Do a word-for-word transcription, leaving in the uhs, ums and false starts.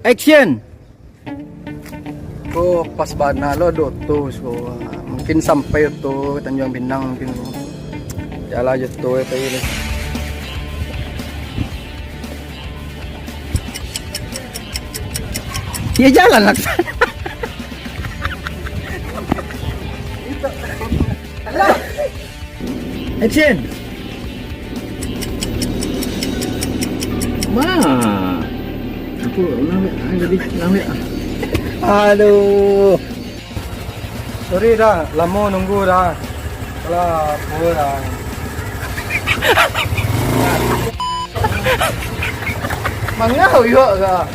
Action! Ko pas bana lo do oto, so, mungkin sampai oto Tanjuang Pinang mungkin. Jalan jo oto ya tadi ni. Ya jalan lah. Action. Wah. Aku ulang bek, ah, jadi ulang bek, ah. Aduh. Sorry dah, lamo nunggu dah. Alah, apo dah. Mangau yo ka?